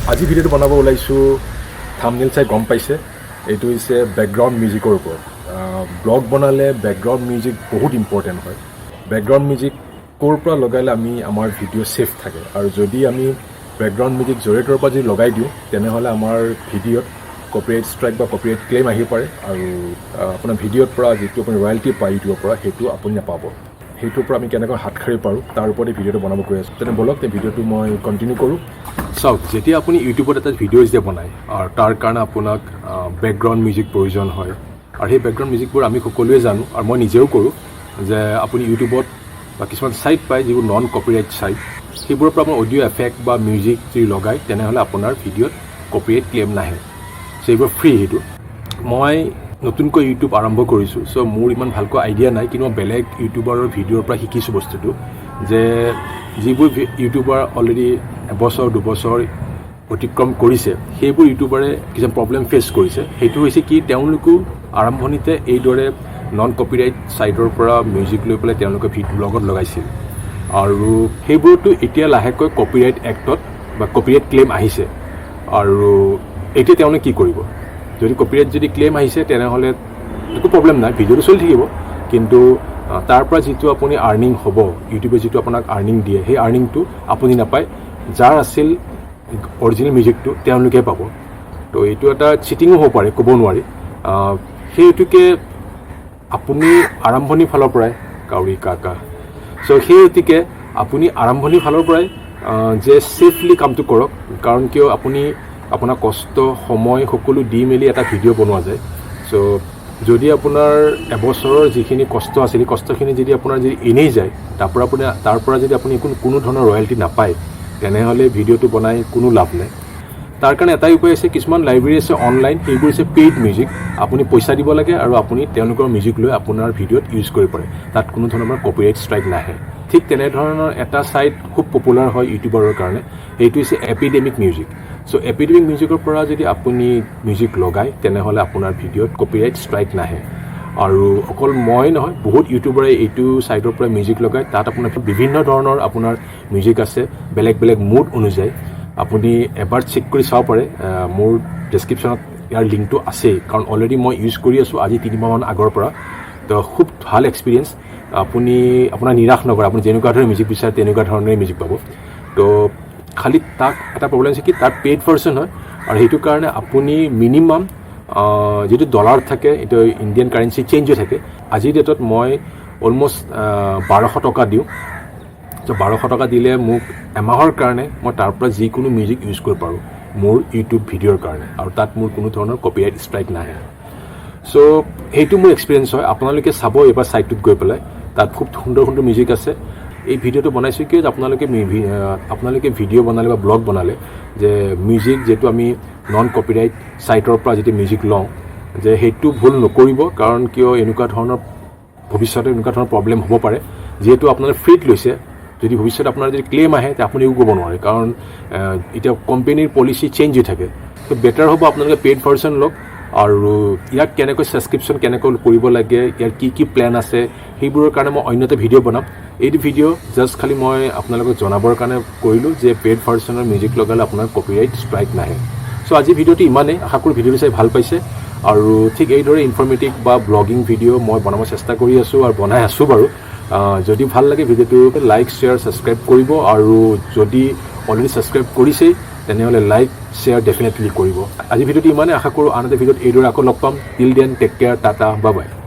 আজি ভিডিঅ'টো বনাব ওলাইছোঁ, থামনেল চাই গম পাইছে, এইটো হৈছে বেকগ্ৰাউণ্ড মিউজিকৰ ওপৰত। ব্লগ বনালে বেকগ্ৰাউণ্ড মিউজিক বহুত ইম্পৰ্টেণ্ট হয়। বেকগ্ৰাউণ্ড মিউজিক ক'ৰ পৰা লগালে আমি আমাৰ ভিডিঅ' ছেফ থাকে আৰু যদি আমি বেকগ্ৰাউণ্ড মিউজিক য'ৰে ত'ৰ পৰা যদি লগাই দিওঁ, তেনেহ'লে আমাৰ ভিডিঅ'ত কপিৰাইট ষ্ট্ৰাইক বা কপিৰাইট ক্লেইম আহিব পাৰে আৰু আপোনাৰ ভিডিঅ'ৰ পৰা যিটো আপুনি ৰয়েলটি পায় ইউটিউবৰ পৰা, সেইটো আপুনি নাপাব। সেইটোৰ পৰা আমি কেনেকৈ হাত সাৰিব পাৰোঁ, তাৰ ওপৰতে ভিডিঅ'টো বনাব গৈ আছোঁ। তেনে ব'লক, তে ভিডিঅ'টো মই কণ্টিনিউ কৰোঁ। চাওক, যেতিয়া আপুনি ইউটিউবত এটা ভিডিঅ' যেতিয়া বনায় আৰু তাৰ কাৰণে আপোনাক বেকগ্ৰাউণ্ড মিউজিক প্ৰয়োজন হয় আৰু সেই বেকগ্ৰাউণ্ড মিউজিকবোৰ আমি সকলোৱে জানো আৰু মই নিজেও কৰোঁ যে আপুনি ইউটিউবত বা কিছুমান ছাইট পায়, যিবোৰ নন কপিৰাইট ছাইট, সেইবোৰৰ পৰা আপোনাৰ অডিঅ' এফেক্ট বা মিউজিক যদি লগায়, তেনেহ'লে আপোনাৰ ভিডিঅ'ত কপিৰাইট ক্লেইম নাহে। চ' এইবোৰ ফ্ৰী। সেইটো মই নতুনকৈ ইউটিউব আৰম্ভ কৰিছোঁ, চ' মোৰ ইমান ভালকৈ আইডিয়া নাই, কিন্তু মই বেলেগ ইউটিউবাৰৰ ভিডিঅ'ৰ পৰা শিকিছোঁ বস্তুটো যে যিবোৰ ইউটিউবাৰ অলৰেডি এবছৰ 2 বছৰ অতিক্ৰম কৰিছে, সেইবোৰ ইউটিউবাৰে কিছুমান প্ৰব্লেম ফেচ কৰিছে। সেইটো হৈছে কি, তেওঁলোকো আৰম্ভণিতে এইদৰে নন কপিৰাইট ছাইটৰ পৰা মিউজিক লৈ পেলাই তেওঁলোকে ব্লগত লগাইছিল আৰু সেইবোৰতো এতিয়া লাহেকৈ কপিৰাইট এক্টত বা কপিৰাইট ক্লেইম আহিছে। আৰু এতিয়া তেওঁলোকে কি কৰিব? যদি কপিৰাইট যদি ক্লেইম আহিছে, তেনেহ'লে একো প্ৰব্লেম নাই, ভিডিঅ'টো চলি থাকিব, কিন্তু তাৰ পৰা যিটো আপুনি আৰ্নিং হ'ব, ইউটিউবে যিটো আপোনাক আৰ্নিং দিয়ে, সেই আৰ্নিংটো আপুনি নাপায়। যাৰ আছিল অৰিজিনেল মিউজিকটো, তেওঁলোকে পাব। তো এইটো এটা চিটিঙো হ'ব পাৰে, ক'ব নোৱাৰি। সেই হেতুকে আপুনি আৰম্ভণিৰ ফালৰ পৰাই কাউৰী কাকা। চ' সেই গতিকে আপুনি আৰম্ভণিৰ ফালৰ পৰাই যে ছেফলি কামটো কৰক। কাৰণ কিয়, আপুনি আপোনাৰ কষ্ট, সময় সকলো দি মেলি এটা ভিডিঅ' বনোৱা যায়। চ' যদি আপোনাৰ এবছৰৰ যিখিনি কষ্ট আছিল, সেই কষ্টখিনি যদি আপোনাৰ যদি এনেই যায়, তাৰ পৰা যদি আপুনি কোনো কোনো ধৰণৰ ৰয়েলটি নাপায়, তেনেহ'লে ভিডিঅ'টো বনাই কোনো লাভ নাই। তাৰ কাৰণে এটাই উপায় আছে। কিছুমান লাইব্ৰেৰী আছে অনলাইন, সেইবোৰ হৈছে পেইড মিউজিক। আপুনি পইচা দিব লাগে আৰু আপুনি তেওঁলোকৰ মিউজিক লৈ আপোনাৰ ভিডিঅ'ত ইউজ কৰিব পাৰে। তাত কোনো ধৰণৰ কপিৰাইট ষ্ট্ৰাইক নাহে। ঠিক তেনেধৰণৰ এটা ছাইট খুব পপুলাৰ হয় ইউটিউবাৰৰ কাৰণে, সেইটো হৈছে এপিডেমিক মিউজিক। চ' এপিডেমিক মিউজিকৰ পৰা যদি আপুনি মিউজিক লগায়, তেনেহ'লে আপোনাৰ ভিডিঅ'ত কপিৰাইট ষ্ট্ৰাইক নাহে। আৰু অকল মই নহয়, বহুত ইউটিউবাৰে এইটো ছাইটৰ পৰা মিউজিক লগায়। তাত আপোনাৰ বিভিন্ন ধৰণৰ আপোনাৰ মিউজিক আছে, বেলেগ বেলেগ মুড অনুযায়ী। আপুনি এবাৰ চেক কৰি চাব পাৰে। মোৰ ডেছক্ৰিপশ্যনত ইয়াৰ লিংকটো আছেই, কাৰণ অলৰেডি মই ইউজ কৰি আছোঁ আজি 3 মাহমান আগৰ পৰা। তো খুব ভাল এক্সপিৰিয়েঞ্চ। আপুনি আপোনাৰ নিৰাশ নকৰে। আপুনি যেনেকুৱা ধৰণৰ মিউজিক বিচাৰে, তেনেকুৱা ধৰণৰে মিউজিক পাব। তো খালি তাক এটা প্ৰব্লেম হৈছে কি, তাত পেইড ভাৰ্চন হয় আৰু সেইটো কাৰণে আপুনি মিনিমাম যিটো ডলাৰ থাকে, এইটো ইণ্ডিয়ান কাৰেঞ্চি চেঞ্জ হৈ থাকে। আজিৰ ডেটত মই অলমষ্ট 1200 টকা দিওঁ। ত' 1200 টকা দিলে মোক এমাহৰ কাৰণে মই তাৰ পৰা যিকোনো মিউজিক ইউজ কৰিব পাৰোঁ মোৰ ইউটিউব ভিডিঅ'ৰ কাৰণে আৰু তাত মোৰ কোনো ধৰণৰ কপিৰাইট ষ্ট্ৰাইক নাহে। চ' সেইটো মোৰ এক্সপিৰিয়েঞ্চ হয়। আপোনালোকে চাব এইবাৰ ছাইটটোত গৈ পেলাই, তাত খুব সুন্দৰ সুন্দৰ মিউজিক আছে। এই ভিডিঅ'টো বনাইছোঁ কিয়, আপোনালোকে ভিডিঅ' বনালে বা ব্লগ বনালে যে মিউজিক যিটো আমি নন কপিৰাইট ছাইটৰ পৰা যিটো মিউজিক লওঁ, যে সেইটো ভুল নকৰিব। কাৰণ কিয়, এনেকুৱা ধৰণৰ ভৱিষ্যতে এনেকুৱা ধৰণৰ প্ৰব্লেম হ'ব পাৰে। যিহেতু আপোনালোকে ফ্ৰীত লৈছে, যদি ভৱিষ্যতে আপোনাৰ যদি ক্লেইম আহে, তেতিয়া আপুনি একো ক'ব নোৱাৰে, কাৰণ এতিয়া কোম্পেনীৰ পলিচি চেঞ্জ হৈ থাকে। ত' বেটাৰ হ'ব আপোনালোকে পেইড ভাৰ্চন লওক। আৰু ইয়াক কেনেকৈ ছাবস্ক্ৰিপশ্যন কেনেকৈ কৰিব লাগে, ইয়াৰ কি কি প্লেন আছে, সেইবোৰৰ কাৰণে মই অন্য এটা ভিডিঅ' বনাম। এইটো ভিডিঅ' জাষ্ট খালি মই আপোনালোকক জনাবৰ কাৰণে কৰিলোঁ যে পেইড ভাৰ্চনৰ মিউজিক লগালে আপোনাৰ কপিৰাইট ষ্ট্ৰাইক নাহে। চ' আজি ভিডিঅ'টো ইমানেই। আশা কৰোঁ ভিডিঅ'টো চাই ভাল পাইছে আৰু ঠিক এইদৰে ইনফৰ্মেটিভ বা ব্লগিং ভিডিঅ' মই বনাব চেষ্টা কৰি আছোঁ আৰু বনাই আছোঁ বাৰু। যদি ভাল লাগে ভিডিঅ'টো, লাইক, শ্বেয়াৰ, ছাবস্ক্ৰাইব কৰিব আৰু যদি অলৰেডি ছাবস্ক্ৰাইব কৰিছেই, তেনেহ'লে লাইক, শ্বেয়াৰ ডেফিনেটলি কৰিব। আজি ভিডিঅ'টো ইমানেই। আশা কৰোঁ আন এটা ভিডিঅ'ত এইদৰে আকৌ লগ পাম। Till then, take care, tata, bye bye.